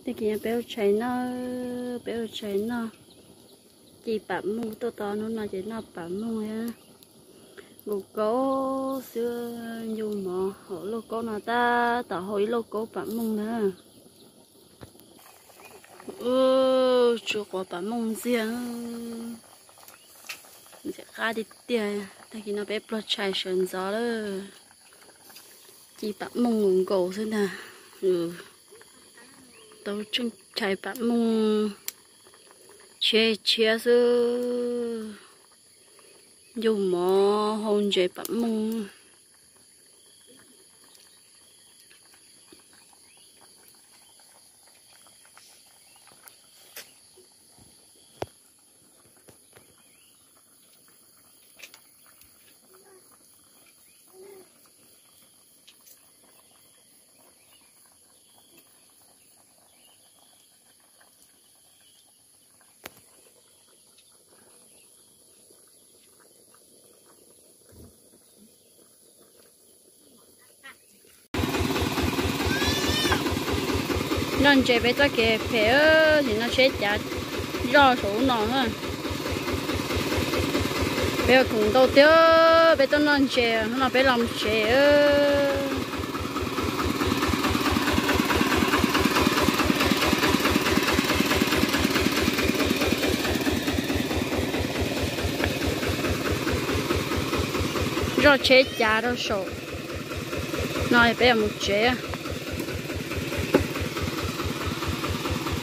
Tag kis no peb ua tshais noj, peb ua tshais noj, ci pam mooj tuaj tau hnub no ces noj pam mooj thiab. Nkaus kaub xwb, ncu mov hauv lauj kaub no tab tom hau ib lauj kaub pam mooj na. Tsuas quav pam mooj ntxiag, ntxim qab tiag tiag. Tag kis no peb pluag tshais sawv ntxov lawm, ci pam mooj nkaus nkaus xwb ntag. Tau tseej tshais pam mooj tshiab tshiab xwb, ncu mov hau ntses pam mooj. Noj ntses peb txoj kev phem, nim no tsheb cav zoj saum no na. Peb ua khoom ntau tiag, peb tuaj noj ntses, hnub no peb los mus tsev. Zoj tsheb cav rau saum no, peb yuav mus tsev.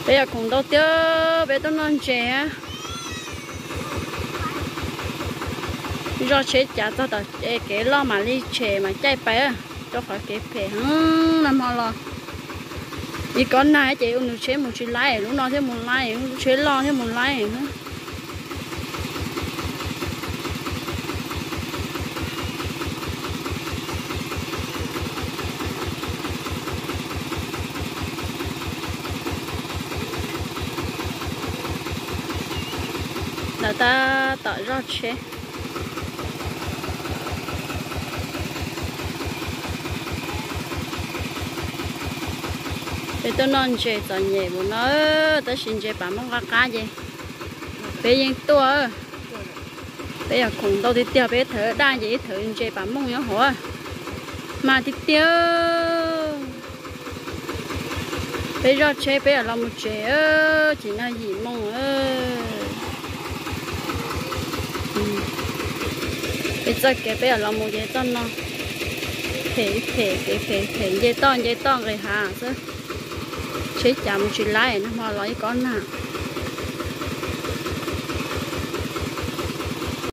Peb yuav khoom ntau tiag, peb tuaj noj ntses. Zoj tsheb cav txog tom kev loj mam li tshem mam caij pais, rau qhov kev phem heev. Nag hmo los ib kob nag ces ua nws tsheb mus tsis laib, lub no thiaj mus laib, lub tsheb loj thiaj mus laib. Lawv tab tom zoj tsheb. Peb tuaj noj ntses txom nyem mus no, tab sis ntses pam mooj qab qab ces peb yeej tuaj. Peb yog khoom ntau tiag tiag, peb thawv daj ces ib thawv ntses pam mooj nyob hauv, mas tiag tiag. Peb zoj tsheb peb yuav los mus tsev, tsis noj yim mooj. Peb txoj kev peb yuav los mus ces txoj no, phem phem kev phem phem, nce toj nce toj nqis hav xwb. Tsheb cav mus tsis laib, nag hmo los ib kob nag.